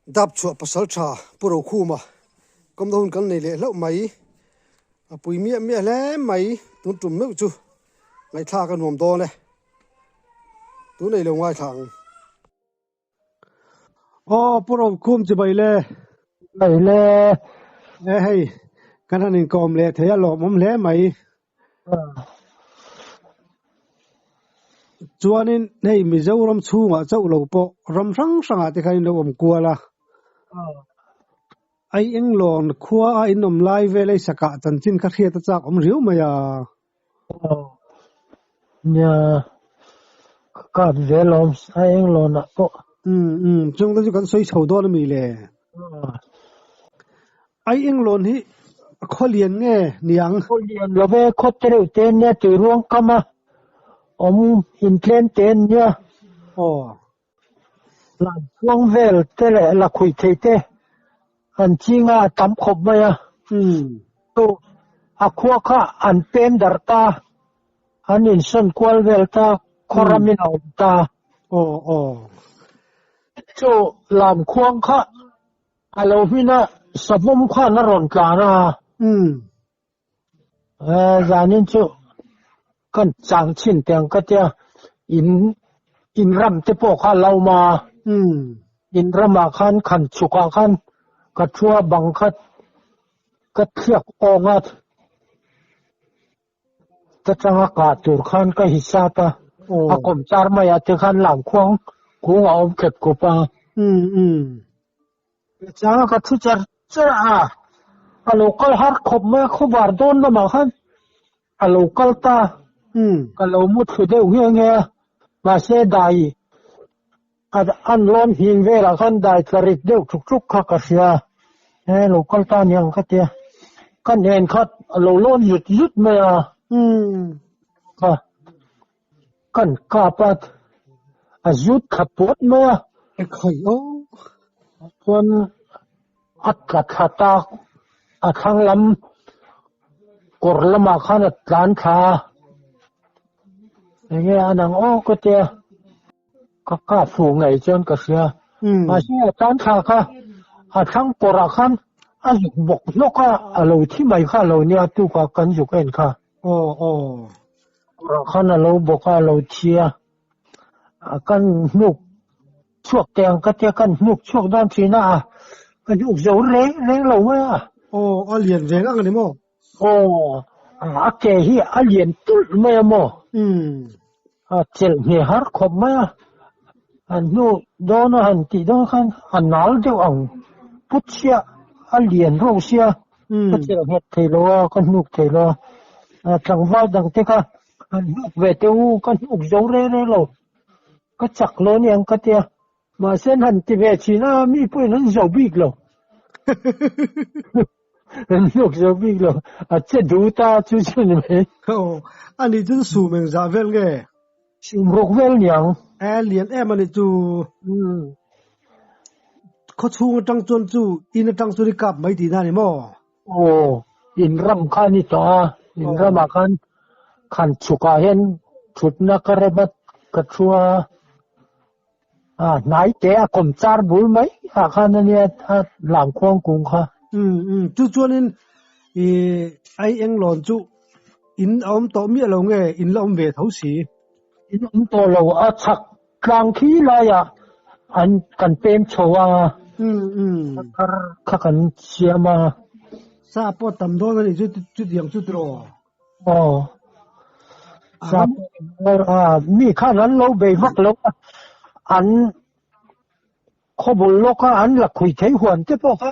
Dapchhuah pasaltha Pu Rokhuma kawmna hun kan nei leh hlauh mai. A pui miah miah hle mai tun tum meuh chu ngaihthlak a nuam dawn e. Tun ei lo ngaithla ang. Aw Pu Rokhum chibai le. Chibai le. E hei kan han inkawm leh thei a lawmawm hle mai. Chuanin hei Mizoram chhungah chauh lo pawh ram hrang hrangah te khan in lo awm kual a. Ai Englawn khua a in awm lai vel ei sakah chanchin kha hriat a chak awm riau mai a. Nia, ka kap ve lawm Ai Englawnah pawh. Umm umm, chung te chu kan sawi chho dawn a mi le? Ai Englawn hi khaw lian nge niang? Khaw lian lo ve, khaw te reuh te nia tui ruang kam a awm intlem te nia. Aw. Lan chuang vel te leh la khuih thei te an chinga a tam khawp mai a. Chu a khua kha an pem darh ta, an insawn kual vel ta, khaw ramin a awm ta. Aw aw. Chu lam khuang kha a lo hmin a, savawm khan a rawn tlan a. Zanin chu kan chang chhin teh ang ka tia, in in ram te pawh kha a lo awm a, in ramah khan khan chhukah khan ka thu a bang kha ka thliak awng a, ta tanga kah tur khan ka hisap a, a kawm char maiah te khan lamkhuang kung a awm khep khup a. Changa ka thu char char a, a lo kal har khawp mai a, khawvar dawn lamah khan a lo kal ta, ka lo mu thlu deuh nghe nghe a, mahse dai an lawn hing velah khan dai tla rit deuh thuk thuk kha ka hria, he lo kal ta aniang ka tia, ka nen kha a lo lawn zut zut mai a, ka Kan kap a, a zut thla puat mai a. E khawi aw. Chuan a tla thla ta, a thlang lam kawr lamah khan a tlan thla a. Enge a nang aw ka tia, ka kap fuh ngei chuan ka hria. Mahse a tlan thla kha a thlang kawrah khan a zuk bawk hlawk a, a lo thi mai kha a lo nia tukah kan zuk en kha. Aw aw. Kawrah khan a lo bawk a, a lo thi a. Kan hnuk chhuak teh ang ka tia, kan hnuk chhuak dawn thin a, ka hnuk zo reng reng lo mai a. Aw, a lian ve ngang a ni maw? Aw, a ke hi a lian tulh mai a maw? Umm. A chelh hne har khawp mai a, an hnu dawn a han tih dawn khan a nal deuh ang put sia, a lian reuh sia, ka chelh nghet thei lo a, ka hnuk thei lo a, tlangval dang te kha han hnuk ve teh u, ka hnuk zo reng reng lo, ka chak lo aniang ka tia, Mahse an han ti ve thin a, mi pawhin an zo bik lo. An hnuk zo bik lo. A che duh ta chu chu ni mai. Aw, ani chu sum engzah vel nge? Sum ruk vel niang. E, lian em ani chu. Khaw chhung atang chuan chu in atang chuan i kap mai tihna a ni maw? Aw, in ram kha a ni tawh a, in ramah khan khan chhukah hian thutna ka rem a, ka thu a. A hnai te a kawm char bul mai ah khan a nia a lam khuang kung kha. Umm umm chu chuanin i ai eng lawn chu in a awm tawh miah lo nge in la awm ve tho si? In awm tawh lo a chhak tlang khi laiah an kan pem chho a. Umm umm. Thar kha kan siam a. Sa pawh tam dawn a nih chu chutiang chu tiraw? Aw. Sa a mi khan an lo bei vak lo a, an khawbul lawk a an la khui thei huan te pawh kha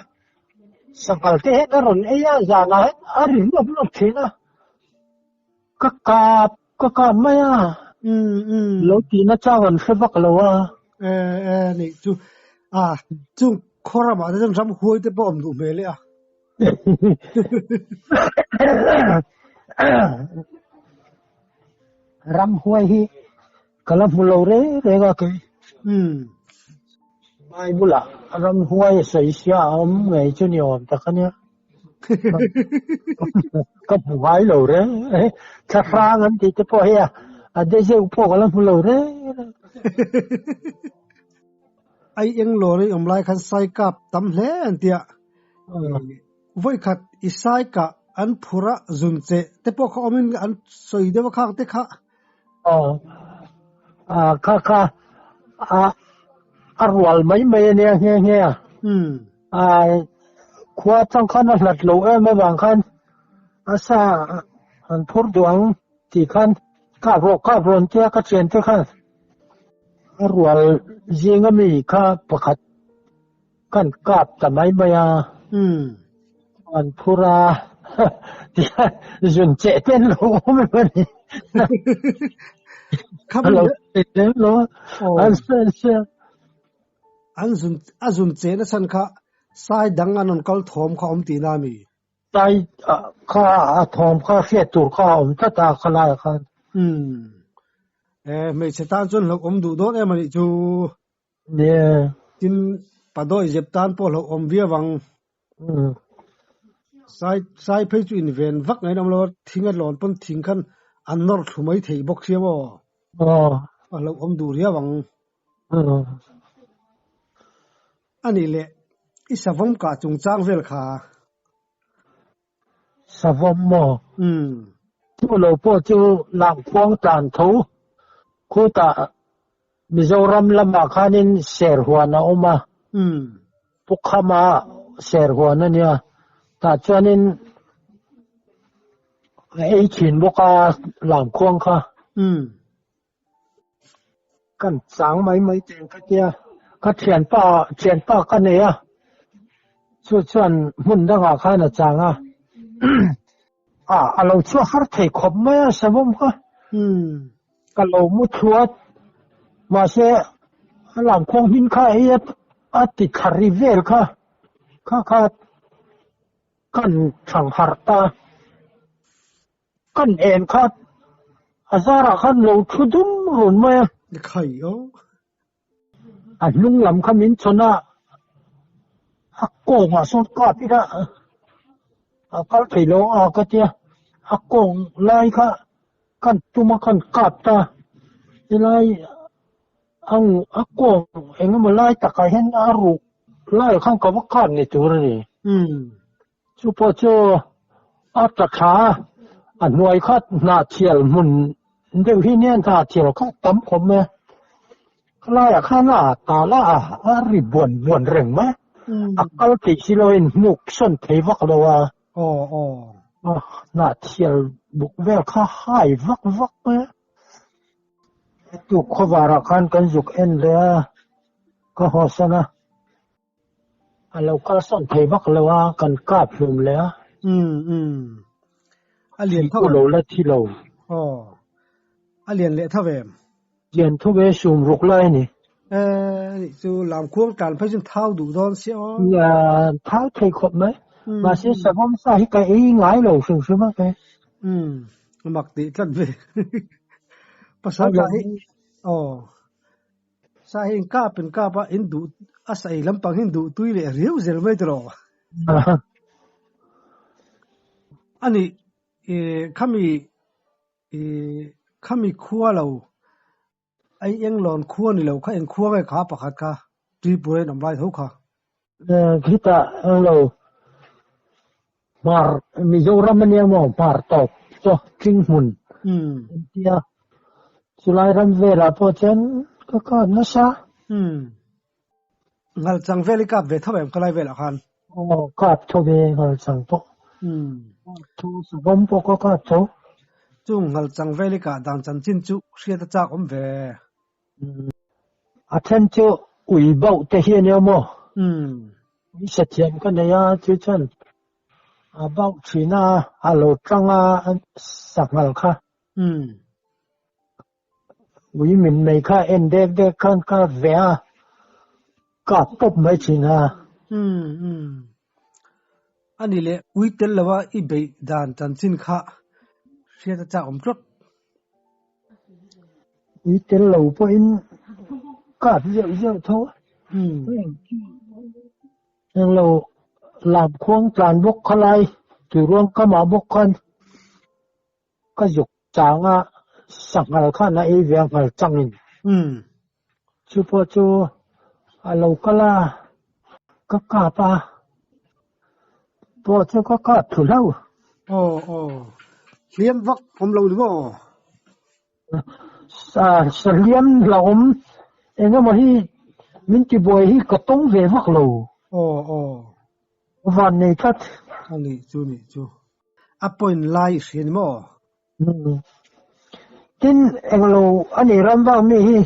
sanghal te hian a rawn ei a, zanah hian a ri luap luap thin a, ka kap ka kap mai a, lo tihna chang an hre vak lo a. E e ni chu a chung khaw ramah te chuan ramhuai te pawh awm duh hmel e a. Ramhuai hi ka la hmu lo reng reng a kei. Bible ah ramhuai a sawi sia a awm ngei chu ni awm tak a nia. Ka hmu ngai lo reng reng. Thlahrang an tih te pawh hei a, a de zeuh pawh ka la hmu lo reng reng. Ai eng lawr i awm lai khan sai kap tam hle an tia. Vawi khat i sai kah an phur a zun che te pawh kha awmin an sawi deuh a khang te kha. Aw kha kha a a rual mai mai a nia nghe nghe a. Khua atang khan a hlat lo em avang khan a sa an phur duh ang tih khan kap rawh kap rawh an tia ka thian te khan a rual zinga mi kha pakhat kan kap ta mai mai a an phur a tihian zun cheh te an lo awm em a ni a lo ti lem lo a an se an zun a zun cheh na chhan kha sai dang an rawn kal thawm kha awm tihna a mi? Sai kha a thawm kha hriat tur kha a awm tlat a khalai ah khan. Umm. E hmeichhe tan chuan hlauhawm duh dawn em a nih chu. Nia. Tin padawi zep tan pawh hlauhawm viau ang. Umm. Sai sai phei chu inven vak ngain a awm lo a, thing a tlawn pawn thing khan an nawr thlu mai thei bawk sia maw? Aw. A hlauhawm duh riau ang. Umm. A nih leh i savawm kah chungchang vel kha. Savawm maw? Umm. Chu lo pawh chu Langkhuang tlan tho khutah Mizoram lamah khanin Serhuan a awm a. Umm. Pukhama Serhuan a nia. Tah chuanin a ei thin bawk a Langkhuang kha. Umm. Kan chang mai mai teng ka tia ka thianpa thianpa ka nei a chu chuan hmun dangah khan a chang a a a lo chhuak har thei khawp mai a savawm kha ka lo mu thluat mahse a lamkhuang hmin kha ei a a ti thla ri vel kha kha kha kan thang harh ta. Kan en kha a zarah khan lo thu dum run mai a. Khai aw. A hnung lam kha min chhawn a, a kawngah sawn kap ila a kal thei lo a ka tia, a kawng lai kha kan tum a kan kap ta, helai ang a kawng eng emaw lai takah hian a ruh lai khan ka va kap ni tur a ni. Chu pawh chu a tla thla a, a hnuai kha hnahthial hmun deuh hi nia hnahthial kha a tam khawp mai a, khalaiah khan a tal a, a ri buan buan reng mai a, a kal theih si lo a inhnuk sawn thei vak lo a, hnahthial buk vel kha hai vak vak mai a, tuk khawvarah khan kan zuk en leh a, ka hawsan a. A lo kalsawn thei vak lo a, kan kap hlum leh a. Umm umm. A lian tho lo la thi lo. Aw. A lian leh tho em? Lian tho e, sum ruk lai a ni. Eh, nih chu lamkhuang tlan phei chuan thau duh dawn sia aw. Nia, thau thei khawp mai. Mahse savawm sa hi ka ei ngai lo hrim hrim a kei. Umm, a mak tih tlat ve. Pasal tah hi, aw. Sa hi in kap in kap a, in duh a sa ei lampang hi in duh tui leh riau zel mai tawh. A nih khami khami khua lo ai eng lawn khua ni lo kha eng khua nge kha pakhat kha Tripura in awm lai tho kha. Khitah eng lo Hmar Mizoram ania maw Hmar tawp chu Tlinghmun an tia chulai ram velah pawh chuan ka kap nasa. Umm Ngalchang vel i kap ve tho em khalai velah khan? Aw kap tho ve Ngalchang pawh. Umm Thu savawm pawh ka kap tho. Chung Ngalchang vel i kah dan chanchin chu hriat a chak awm ve. A then chu ui bauh te hi a nia maw? Ui sathiam ka nei a, chu chuan a bauh thin a, a lo tang a sanghal kha. Ui min nei kha en dek dek khan ka ve a, kap pawp mai thin a. A ni leh ui tel lova i beih dan chanchin kha hriat a chak awm tlat. Ui tel lo pawhin kap zeuh zeuh tho a. Englo lamkhuang tlan bawk kha lai tuiruang kamah bawk khan ka zuk chang a, sanghal khan a ei ve a nghal changin. Chu pawh chu. A lo kal a, ka kap a, pawh chu ka kap thlu hlauh. Aw aw, hliam vak awm lo ni maw? Sa sa hliam la awm eng emaw hi min tibuai hi ka tawng ve vak lo. Aw aw. Van nei tlat. A nih chu nih chu. A point lai i hria ni maw? Tin, englo a ni ram vang mi hi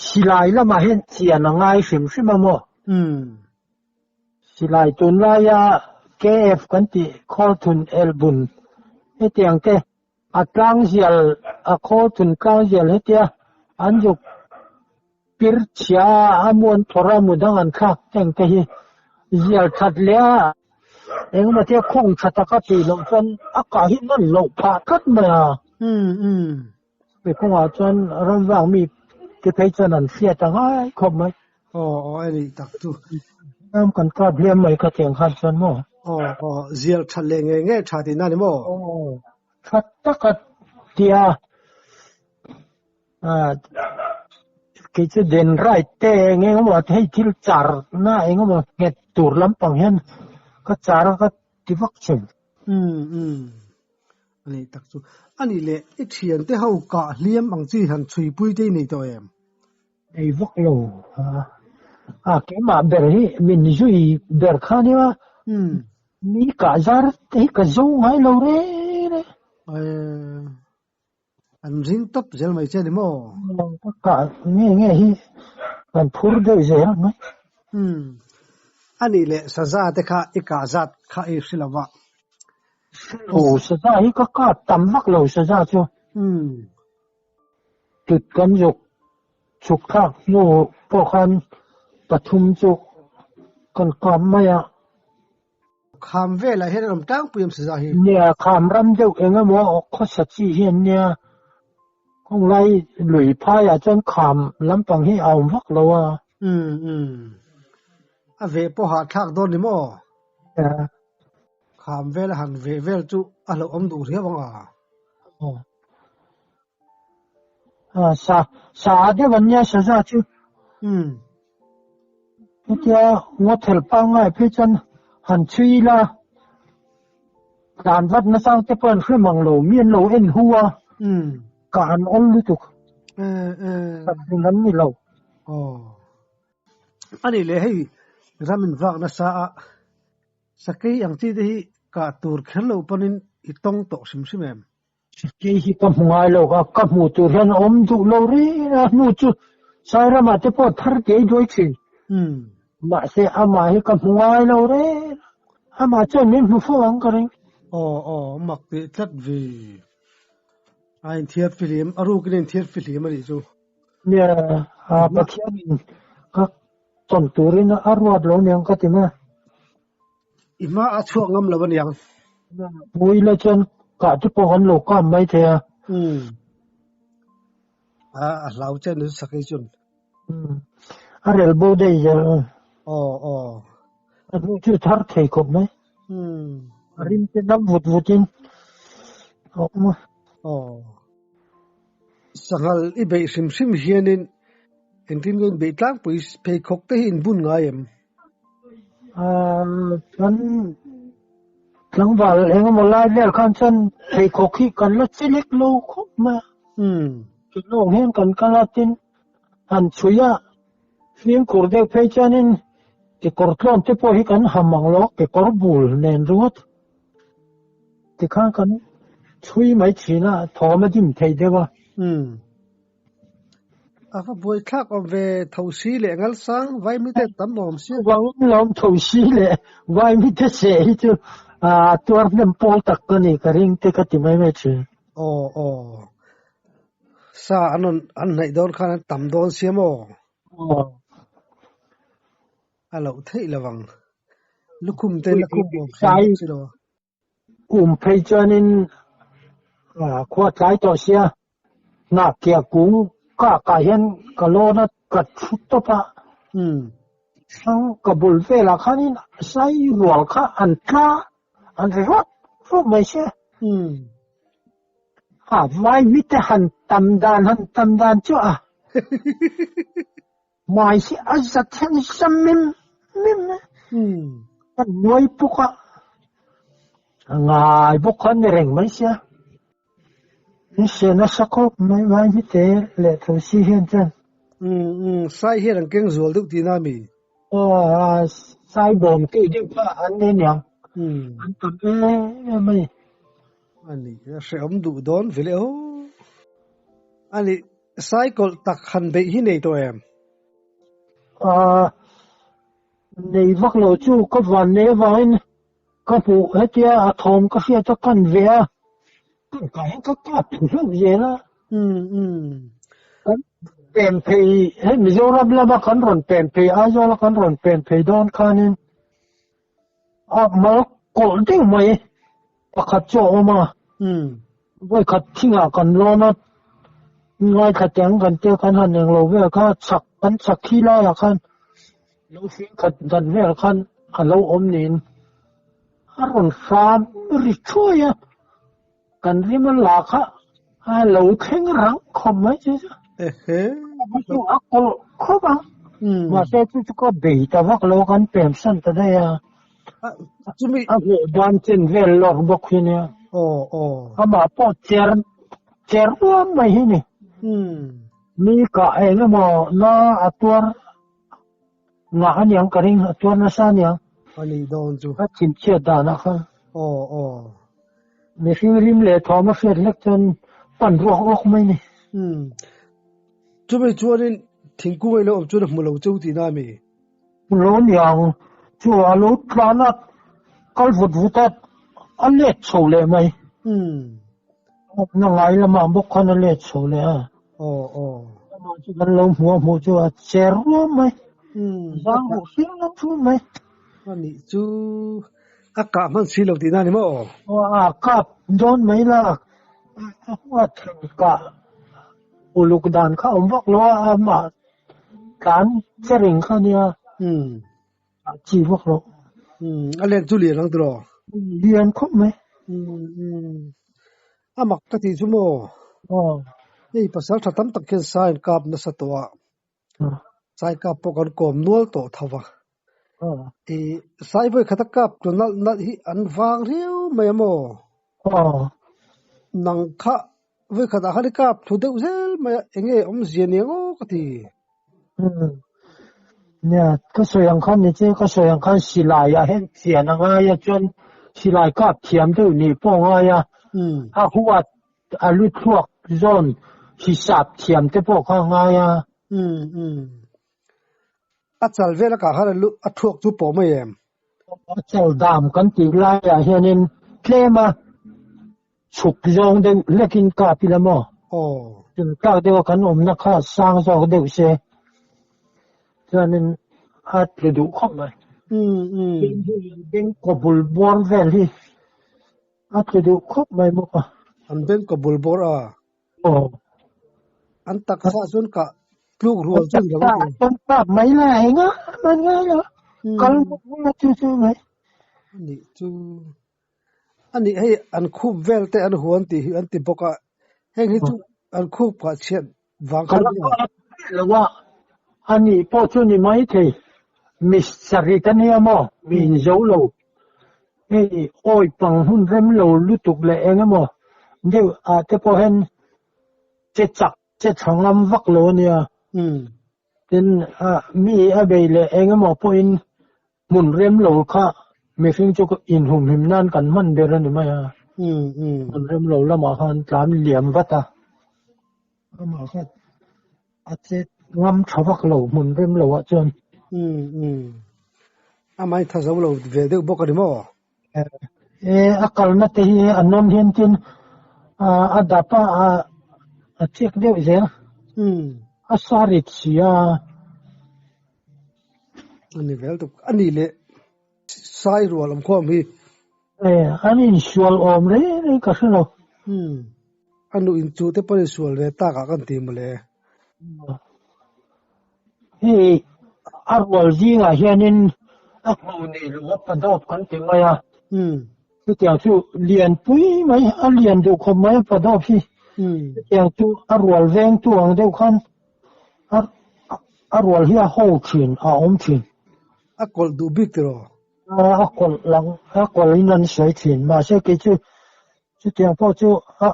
silai lamah hian chian a ngai hrim hrim a maw? Silai tunlaia KF kan tih Khawlthun Elbun hetiang te a tlangzial a Khawlthun tlangzial hetia an zuk pir chhia a muan thawr a mudang an thlak teng te hi zial that leh a engemaw tia khawng tha taka tih loh chuan a kah hi nawn loh phah tlat mai a. Mi kawngah chuan ram vang mi te phei chuan an hriat a ngai khawp mai. Aw aw a nih tak chu. Ram kan kap hliam mai kha tiang khan chuan maw? Aw aw zial that leh ngei ngei tha tihna ni maw? Aw tha taka tia Kei chu den right te eng eng emaw hei thil char na eng emaw nghet tur lampang hian ka char a ka ti vak thin. Umm umm a nih tak chu. A nih leh i thian te ho kah hliam ang chi han chhui pui te i nei tawh em? Nei vak lo a, keimah ber hi min zui ber kha nia mi kah zar te hi ka zo ngai lo reng reng. An ring tawp zel mai che ni maw? Ka kah nge nge hi kan phur deuh zel mai. Umm. A nih leh saza te kha i kah zat kha i hre lo va. Aw saza hi ka kah tam vak lo saza chu. Umm. Tut kan zuk chhuk thlak hnu pawh khan pathum chu kan kap mai a. Kham velah hian an awm tlangpui em saza hi? Nia, kham ram deuh eng emaw khawsa chi hian nia khawnglai lui phaiah chuan kham lampang hi a awm vak lo a. Umm umm. A veh pawh hahthlak dawn ni maw? Nia. Kham vel a han veh vel chu a hlauhawm duh riau ang a. Aw. Sa sa deuh an nia saza chu. Umm. Hetia ngaw thelh pangngai phei chuan han chhui ila tlan vat nasang te pawh an hre mang lo, mi an lo en hu a, kah an awl lutuk. Patling an ni lo. Aw. A nih leh hei ram in vak nasa a, sakei ang chi te hi kah tur kher loh panin i tawng tawh hrim hrim em? Kei hi ka hmu ngai lo a, ka hmuh tur hian a awm duh lo reng a, hnu chu Sairamah te pawh thar tei duai thin. Mahse amah hi ka hmu ngai lo reng a, amah chuan min hmu fo ang ka ring. Aw aw, mak tih tlat ve. A inthiar fihlim, a rukin a inthiar fihlim a nih chu. Nia, Pathianin ka tawn turin a ruat lo niang ka ti mai. I hma a chhuak ngam lo aniang. Pui la chuan kah te pawh kan lo kam mai thei a. Umm. A a hlau che ni sakei chuan. Umm. A rel bo daih zel. Aw aw. A hnu chu thar thei khawp mai. Umm. A rim te nam vut vut in a awm a. Aw. Sanghal i beih hrim hrim hianin engtin nge in beih tlangpui pheikhawk te hi in bun ngai em? Kan tlangval eng emaw lai vel khan chuan pheikhawk hi kan la che lek lo khawp mai a. Tunlawng hian kan kal a tin han chhui a, fimkhur deuh phei chuanin kekawr tlawn te pawh hi kan ha mang lo, kekawr bul nen ringawt tikhan kan chhui mai thin a, thawm a dim thei deuh a. A va buaithlak awm ve tho si leh ngalsang vaimite tam awm si. Vangin lawm tho si leh vaimite seh hi chu a tuar hnem pawl tak ka ni ka ring te ka ti mai mai thin. Aw aw. Sa an rawn an hnaih dawn khan an tam dawn sia maw? Aw. A loh theih lo ang. Lukhum te lukhum awm hrim si lo. Kum phei chuanin khua tlai tawh sia, hnahkiah kung kah kah hian ka lawn a ka thu tawp a, hrang ka bul velah khanin sai rual kha an tla an ri rawt rawt mai sia. A vai mite han tam dan han tam dan chu a. Hmai hi a za then za mim mim a. Ka nuai puk a, a ngai bawk kha a ni reng mai sia. Min hria nasa khawp mai mai hi te leh tho si hian chuan. Umm umm sai hian an keng zual deuh tihna mi? Aw sai bawm tih deuh kha an ni aniang. An tam em em a ni. A ni, a hrehawm duh dawn ve le aw. A ni, sai kawlh tak han beih hi nei tawh em? Aw nei vak lo chu ka van nei avangin Ka hmuh hetia a thawm ka hriat a kan ve a, kan kah hian ka kap thu hlauh zel a. Kan pem phei hei Mizoram lama kan rawn pem phei Aizawl a kan rawn pem phei dawn khanin a mal kawlh deuh mai pakhat chu a awm a, vawikhat thingah kan lawn a, ngaithla teng kan tia kan han englo vel kha chak kan chak khi laiah khan Lo fing khat dan vel khan a lo awm niin a rawn hram ri thuai a, kan rim a la kha a lo thleng rang khawp mai chu chu. Chu a kawlh khawp a, mahse chu chu ka bei ta vak lo kan pem san ta daih a, a hmuh dan chen vel lawk bawk hi nia. Amah pawh cher cher ruam mai hi ni. Mi kah eng emaw na a tuar Ngah a niang ka ring, a tuar nasa a niang. A nih dawn chu. A chimchhiat danah khan. Aw aw. Mihring rim leh thawm a hriat hlek chuan pan ruak ruak mai ni. Umm. Chumi chuanin thingkung ei lo awm chuan a hmu lo cheu tihna a mi? Hmu lo niang. Chu a lo tlan a, kal vut vut a, a let chho leh mai. Umm. Awmna ngai lamah bawk khan a let chho leh a. Aw aw. Amah chu kan lo hmu a hmuh chu a che ruam mai. Zang ruh hring lam thu mai. A nih chu a kah hman si lo tihna ni maw? Aw a kap dawn mai la a huat kah uluk dan kha awm vak lo a amah tlan che reng kha nia. A chi vak lo. A len chu lian ang tiraw? Lian khawp mai. A mak ka tih chu maw? Aw. Hei pasal tha tam tak hian sai an kap nasa tawh a. Sai kap pawh kan kawm nual tawh tho va. I sai vawi khat a kap tu nalh nalh hi an vang riau mai a maw? Aw. Nang kha vawi khatah khan i kap thu deuh zel mai a, enge awmzia nia ngaw ka ti. Nia, ka sawi ang khan ni che, ka sawi ang khan silai ah hian chian a ngai a, chuan silai kap thiam deuh nih pawh a ngai a, a huat a lu thluak zawn hisap thiam te pawh kha a ngai a. A chal vel a kah khan a lu a thluak chu pawh mai em? A chal dam kan tih laiah hianin tlem a chhuk zawng deuh hlekin kap ila maw? Aw. Chul tlak deuha kan awmna kha sang zawk deuh se chuanin a tlu duh khawp mai. Beng kaw bul bawr vel hi a tlu duh khawp mai bawk a. An beng kaw bul bawr a? Aw. An taksa chuan kah tluk rual chu ni lo a ti. An kap mai la enga man ngai lo. Kal bawk chu chu mai. Anih chu Ani hei an khup vel te an huan tih hi an ti bawk a, heng hi chu an khup kah chhiat vang khan nia. Lo a, ani pawh chu ni mai thei, mi sarit a nia maw, mi inzo lo, hei awi pang hun rem lo lutuk leh eng emaw deuh ah te pawh hian che chak che tha ngam vak lo a nia. Tin, mi a bei leh eng emaw pawhin Hmun rem lo kha mihring chu inhumhim nan kan hman ber a ni mai a. Hmun rem lo lamah khan tlan liam vat a, amah kha a chet ngam tha vak lo hmun rem lo ah chuan. Amah hi tha zo lo ve deuh bawk a ni maw? E, a kalna te hi a nawm hian tin a dap a, a chek deuh zel. A sa rit si a. Ani vel tuk ani leh sai rual awm khawm hi. E, an insual awm reng reng ka hre lo. Umm, a nu in chu te pawh insual ve tak ah kan ti mawle. Hei a rual zingah hianin a hmu nei lo a padawp kan ti mai a. Umm. Chutiang chu lian pui mai, a lian duh khawp mai a padawp hi. Umm. Chutiang chu a rual vengtu ang deuh khan a. A rual hi a ho thin, a awm thin. A kawlh duh bik tiraw? A kawlh lang, a kawlh in an sawi thin. Mahse kei chu chutiang pawh chu a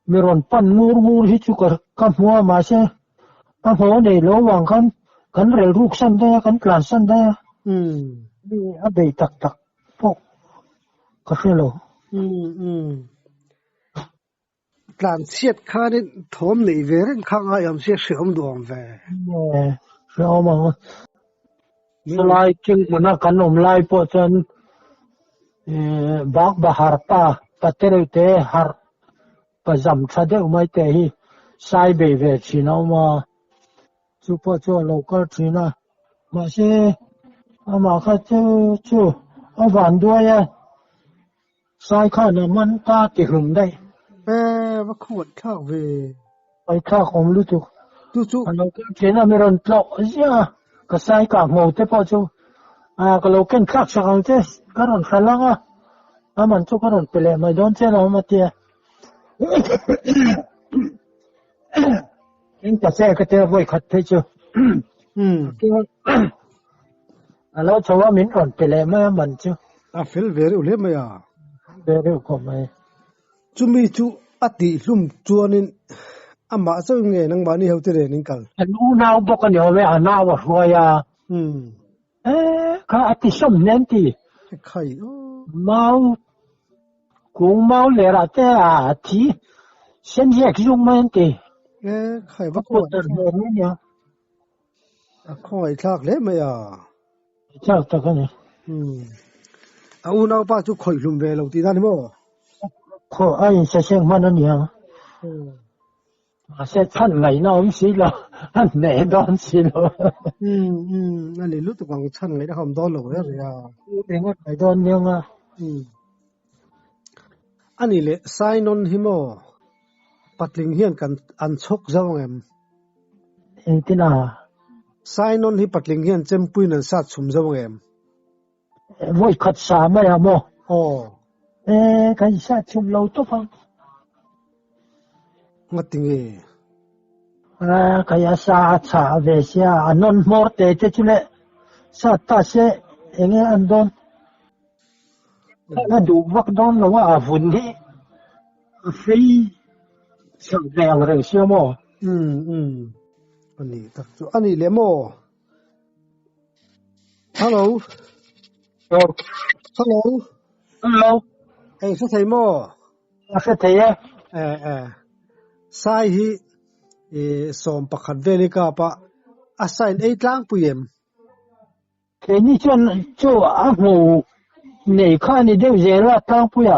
mi rawn pan ngur ngur hi chu ka ka hmu a, mahse a haw nei lo vang khan kan rel ruk san daih a, kan tlan san daih a. Mi a bei tak tak pawh ka hre lo. Tlan chhiat khanin thawm neih ve reng kha ngai awm sia hrehawm duh awm ve. Nge hrehawm ang. Chulai king hmuna kan awm lai pawh chuan bak bahar pa patereuh te harh pa zam tha deuh mai te hi sai bei ve thin a awm a, chu pawh chu a lo kal thin a, mahse amah kha chu chu a van duai a. Sai khan a man ta ti hlum daih. E, va khuat thlak ve. Pai thlak awm lutuk. Chu chu. A lo ken thin a mi rawn tlawh ziah a, ka sai kah hmu te pawh chu a ka lo ken thlak sak ang che, ka rawn hral ang a, a man chu ka rawn pe leh mai dawn che lo a ti a. Eng ta che ka tia vawi khat phei chu. A lo chho a min rawn pe leh mai a man chu. A fel ve reuh hle mai a. Ve reuh khawp mai. Chumi chu a tih hlum chuanin amah chauh nge nangmahni ho te nen in kal? An unau bawk a ni awm e, a nau a hruai a. E kha a ti sawm hnen ti. Khai aw. Mau kung mau lerah te a thi sen ziak zung mai an ti. E khai va khaw. A khawngaih thlak hle mai a. Thlak tak a ni. A unaupa chu khawih hlum ve lo tih dan hi maw? Khaw a insaseng hman a nia. Mahse chhan ngaihna awm si lo, a hneh dawn si lo. A ni lutuk ang chhan ngaihna kha awm dawn lo reng reng a. Ringawt mai dawn nia nga. A ni leh Sainawn hi maw patling hian kan an chhawk zo ang em? Engtin a? Sainawn hi patling hian chempuiin an sat chhum zo ang em? Vawi khat sa mai a maw? Aw. E, kan sat chhum lo tawp ang. Ngati nge? A, kai a sa a chhah ve sia, a nawn hmawr te te chu le sat ta se enge an dawn? A duh vak dawn lo a, a vun hi a fei chak ve ang reng sia maw? Umm umm a nih tak chu a nih leh maw? Hello Hello Hello Eng hre thei maw? A hre thei e. E e Sai hi e 11 vel i kap a, a sign ei tlangpui em? Keini chuan chu a hmu nei kha a ni deuh zel a tlangpuia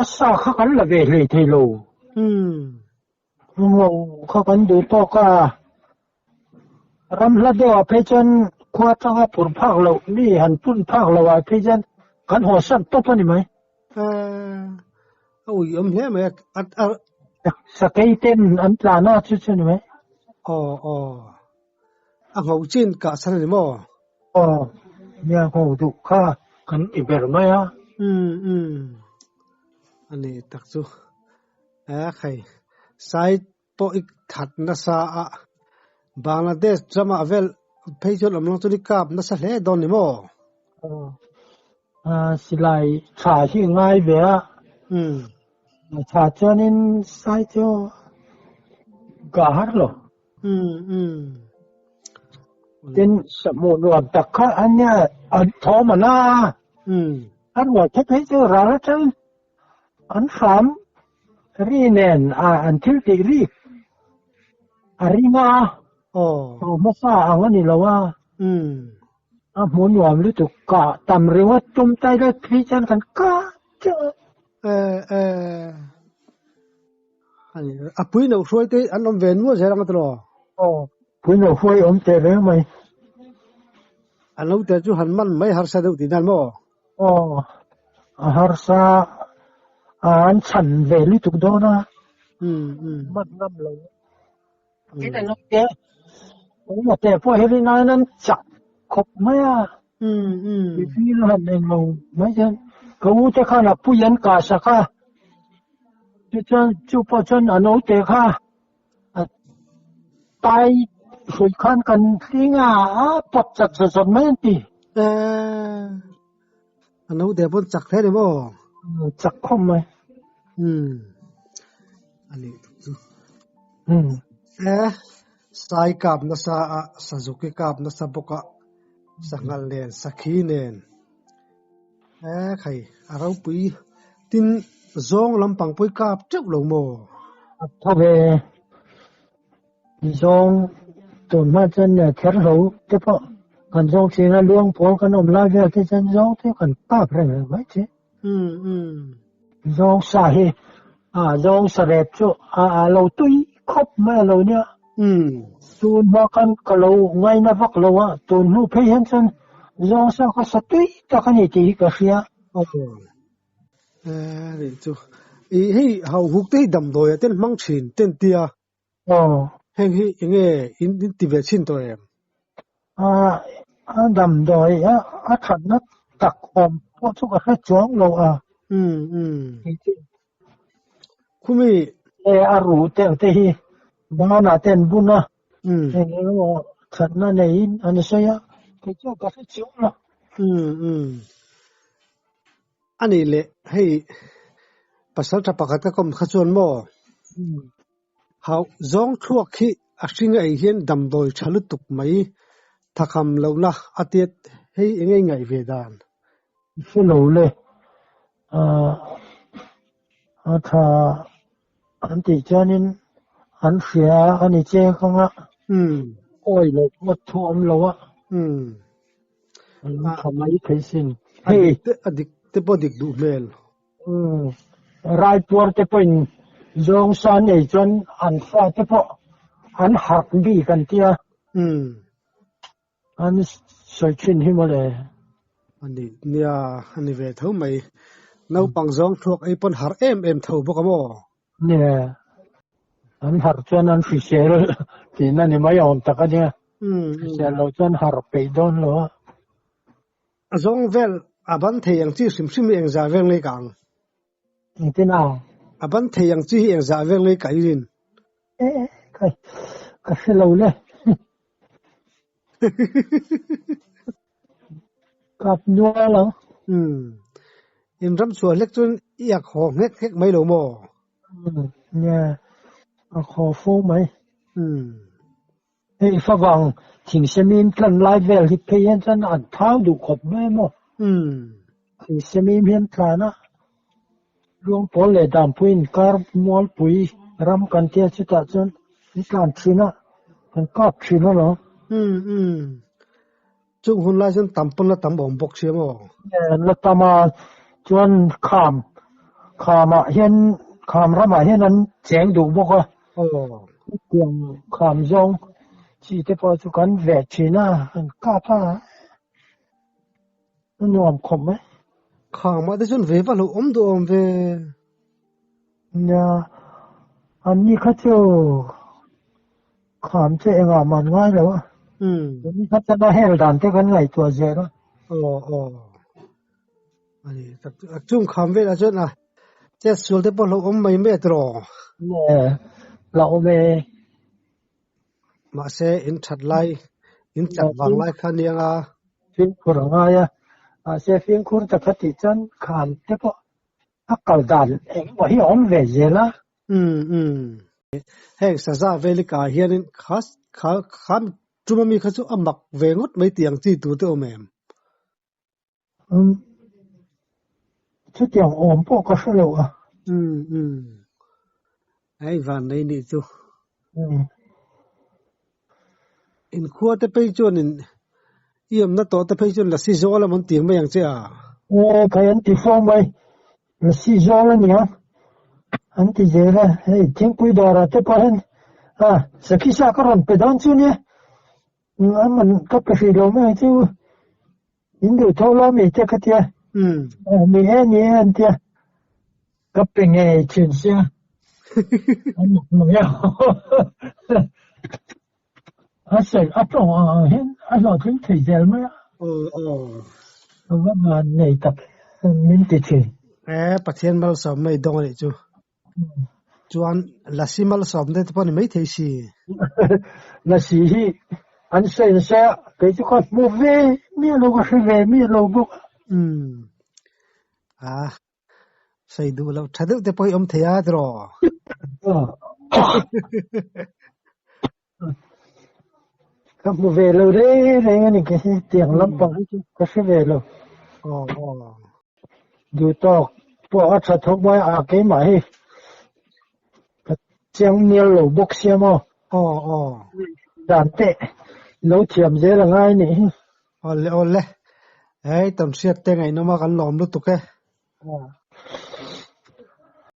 a sa kha kan la ve hlei thei lo. Hmu kha kan duh tawk a, ram hla deuhah phei chuan khua atanga phurh phak loh mi han pun phak loh ah phei chuan kan haw san tawp a ni mai. A ui awm hle mai a a. Sakei ten an tlan a chu chu ni mai. Aw aw. A ngho chin kah chhan a ni maw? Aw, nia ngho duh kha kan ti ber mai a. Umm umm. A ni tak chu. E khai, sai pawh i that nasa a, Bangladesh ramah vel phei chuan awm lang chuan i kap nasa hle dawn ni maw? Aw, silai tha hi ngai ve a. Umm. Tha chuanin sai chu ka har lo. Tin, sahmuh nuam tak kha a nia, an thawm a la a, an rual thei phei chu ral atang an hram ri nen a an thil tih ri a ring a, aw hmasa ang a ni lo a, a hmuh nuam lutuk kah tam ringawt tum tai deuh phei chuan kan kah teuh a. A pui no hruai te an awm ve nual zel ang a tilo. Aw, pui no hruai awm teh reng mai. An lo tel chu han man mai harsa deuh tih nan maw? Aw, a harsa an chhan ve lutuk dawn a. Man ngam lo. Tin an awm te, awm te pawh hi rin aiin an chak khawp mai a. Mipui han englo mai hian ka u te khan a pui an kah sak a, tichuan chu pawh chuan a naute kha Tai hrui khan kan hling a, a pawt chat zawt zawt mai an ti. Eh, a no de pawn chak hle ni maw? Chak khawp mai. Umm, a nih tuk chu. Umm. Eh, sai kap nasa a, sazuki kap nasa bawk a, sanghal nen, sakhi nen. Eh, khai, a ropui tin zawng lampang pawh i kap teuh lo maw? A tho ve. Zawng tun hma chuan kher lo te pawh kan zawng thin a, luang pawl kan awm lai vel te chuan zawng te kan kap reng reng mai thin. Zawng sa hi zawng sa rep chu a lo tui khawp mai a lo nia. Tun hma khan ka lo ngaina vak lo a, tun hnu phei hian chuan zawng sa kha sa tui tak a ni tih hi ka hria. Nih chu i hei hauhuk te hi damdawi ah ten hmang thin ten tia. Aw. Heng hi enge in in ti ve chhin tawh em? A a damdawi a a thatna tak awm pawh chu ka hre chuang lo a. Umm umm. Khumi. E a ru te ang te hi banah te an bun a. Umm. Eng emaw thatna neiin an sawi a, kei chuan ka hre chuang lo. Umm umm. A nih leh hei pasal tha pakhat ka kawm kha chuan maw? Hauh zawng thluak hi a hring a ei hian damdawi tha lutuk mai thakham lohna a tiat hei eng nge ngaih ve dan? Hre lo le, a tha an tih chuanin an hria a ni che kawng a, awi loh pawh thu awm lo a, an tha mai thei sin. Hei a dik te pawh dik duh hmel. Raipuar te pawhin zawng sa nei chuan an fa te pawh an harh bik an tia. An sawi thin hi mawle. A ni nia, a ni ve tho mai. Naupang zawng thluak ei pawn harh em em tho bawk a maw? Nia, an harh chuan an hrisel tihna ni mai awm tak a nia. Hrisel lo chuan harh peih dawn lo a. A zawng vel a ban thei ang chi hrim hrim hi engzah veng lei ka ang? Engtin a? A ban thei ang chi hi engzah veng lei ka irin? E, ka, ka hre lo le. Kap nual ang. Umm. In ram chhuah hlek chuan i ak haw nghek nghek mai lo maw? Umm, nia, ak haw fo mai. Umm. Hei favang thingsemim tlan lai vel hi phei hian chuan an thau duh khawp mai maw? Thingsemim hian tlan a, Luangpawl leh Dampui inkar Mualpui ram kan tia chutah chuan an tlan thin a, kan kap thin alawm. Chung hun lai chuan tam pawn la tam awm bawk sia maw? La tam a, chuan kham, khamah hian, kham ramah hian an cheng duh bawk a. Aw. Chutiang kham zawng chi te pawh chu kan veh thin a, kan kap a, a nuam khawp mai. Khamah te chuan ve va hlauh awm duh awm ve. Nia, anni kha chu Kham che engah man ngai lo a. Tun kha chuan a hel dan te kan ngaihtuah zel a. Aw aw. Ani tak chu a chung kham velah chuan a chet sual te pawh hlauh awm mai mai a tiraw? Nge hlauh awm e. Mahse in that lai in chak vang lai kha nia nga. Fimkhur a ngai a. Mahse fimkhur ta kha tih chuan kham te pawh a kal dan engemaw hi a awm ve zel a. Umm umm. Heng saza velika ah hianin kha kha kha tuma mi kha chu a mak ve ngawt mai tih ang chi tur te awm em? Umm. Chutiang awm pawh ka hre lo a. Umm umm. Hei van nei nih chu. Umm. Inkhua te phei chuanin i awmna tawh te phei chuan lasi zawl emaw an ti ang mai ang che a? Aw khai an ti fo mai, lasi zawl a nia an ti zel a, hei thingpui dawrah te pawh hian a sakhi sa ka rawn pe dawn chu nia, a man ka pe hrih lo mai ang chu. In duh tho lo mi te ka tia. Ni e ni e an tia. Ka pe ngei thin sia. An mak mai a. A sawi a tawng ang ang hian a hlawhtling thei zel mai a. Aw aw. Ka va van nei tak min ti thin. E Pathian malsawm mai dawng a nih chu. Chuan Lasi malsawm te pawh ni maithei si. Lasi hi an sawi nasa a, kei chu ka hmu ve miah lo, ka hre ve miah lo bawk a. Umm. A sawi duh loh tha deuh te pawh hi awm thei a tiraw? Ka hmu ve lo reng reng a ni kei hi, tiang lampang hi chu ka hre ve lo. Aw aw. Duh tawk pawh a tha thawk mai a keimah hi ka chiang mial lo bawk sia maw. Aw aw. Dan teh lo thiam zel a ngai nih hi. Awle awle. Hei tawnhriat te ngaihnawm a kan lawm lutuk e.